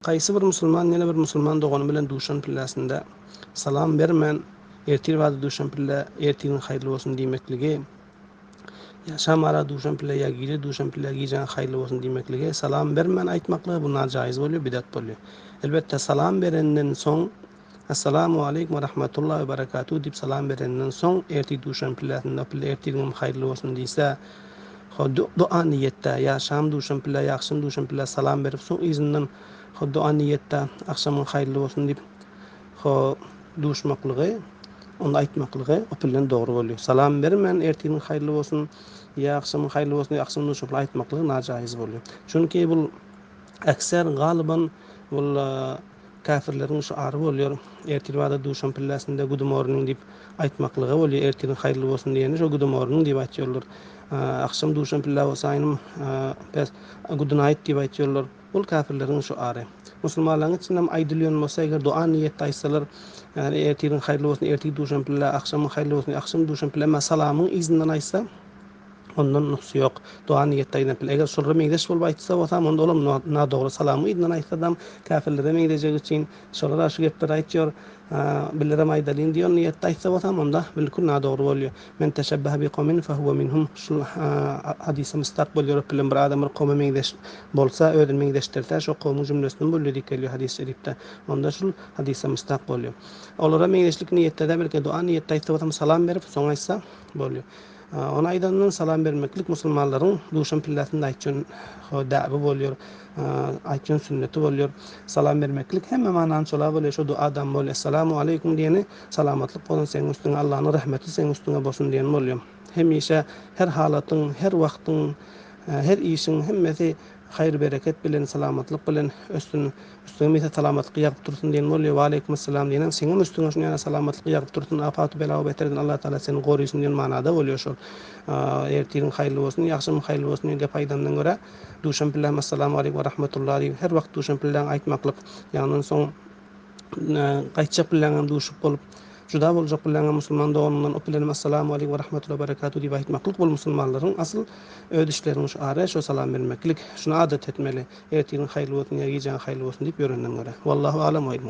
Haýsy bir musulman ýene bir musulman dogany bilen duşan pilläsinde salam bermän, ertir bada duşan pille ertiriň haýyrly bolsun diýmekligi, ýa şamara duşan pille ýa gije duşan pille gijäň haýyrly bolsun diýmekligi salam bermän aýtmaklygy bu najaýyz bolýar, bidat bolýar. Elbetde salam berenden soň Essalamu aleýkum we rahmetullahi we berekatuh diýip salam berenden soň ertir duşan pilläsinde pille ertiriňem haýyrly bolsun diýse, ho doa niýetde ýa şam duşan pille ýa agşam duşan pille salam berip soň yzyndan ho doa niýetde agşamyň haýyrly bolsun diýip ho duşmaklygy onda aýtmaklygy o pillen dogry bolýar. Salam bermän ertiriň haýyrly bolsun ýa agşamyň haýyrly bolsun ýa agşam duşan pille aýtmaklygy najaýyz bolýar. Çünki bul ekser galyban bul Käfirleriň şyary bolýar, Ertir bada duşan pilläsinde good morning diýip aýtmaklygy bolýar, ertiriň haýyrly bolsun diýeni şo good morning diýip aýtýarlar. Agşam duşan pillä bolsa aýnym pes good night diýip aýtýarlar. Bul käfirleriň şyary. Musulmanlaryň içindem aýdylýan bolsa eger dua niýetde aýtsalar, ýagny ertiriň haýyrly bolsun, ertir duşan pillä, agşamyň haýyrly bolsun, agşam duşan pillä, emma salamyň yzyndan aýtsa, Ondan nuhsy ýok. Doga niýetde aýdan pil. Eger şolara meňzeş bolup aýtsa bolsam, onda olam nadogry. Salamyň yzyndan aýtsadam, käfirlere meňzejegi üçin şolara şu gepleri aýtýar. Bilerem aýdalyň diýen niýetde aýtsa bolsam, onda bilkul nadogry bolýar. Men teşebbehe bi kawmin fehuwe minhum. Şul hadysa mysdak bolýar. Bilen bir adam bir kowma meňzeş bolsa, özüni meňzeşdirse, şo kowmuň jümlesinden bolýar diýip gelýär hadys şerifde. Onda şul hadysa mysdak bolýar. Olara meňzeşlik niýetde-de, belki doga niýetde aýtsa bolsam, salam berip, soň aýtsa bolýar. Ony aýdandan salam bermeklik musulmanlaryň duşan pilläsinde aýtjan däbi bolýar, aýtjan sünneti bolýar. Salam bermeklik hemme manany çola bolýar, şo duadam bolýar. Essalamu aleýkum diýeni salamatlyk bolsun seň üstüňe, Allanyň rehmeti seň üstüňe bolsun diýeni bolýar. Hemişe her halatyň, her wagtyň, her işiň hemmesi haýyr-bereket bilen, salamatlyk bilen ötsün. Üstüňe mese salamatlyk ýagyp dursun diýen bolýa Waleýkumessalam diýenem seňem üstüňe şuny ýaly salamatlyk ýagyp dursun apatu bela beterden Allah Taala seni gorysyn diýen manada bolýa şol ertiriň haýyrly bolsun ýagşamyň haýyrly bolsun diýen gep aýdandan görä duşan pilläm Essalamu aleýkum we rahmetullah diýip her wagt duşan pilläň aýtmaklyk ýagny soň gaýtjak bileňem duşup bolup, juda boljak bileňem musulman doganyňdan o bilenem Essalamu aleýkum we rahmetullahi we berekatuh diýip aýtmaklyk bul musulmanlaryň asyl öz işleriniň şyary şo salam bermeklik. Şuny adat etmeli. Ertiriň haýyrly bolsun ýa gijäň haýyrly bolsun diýip ýörenden görä. Wallahu alam we ilmu.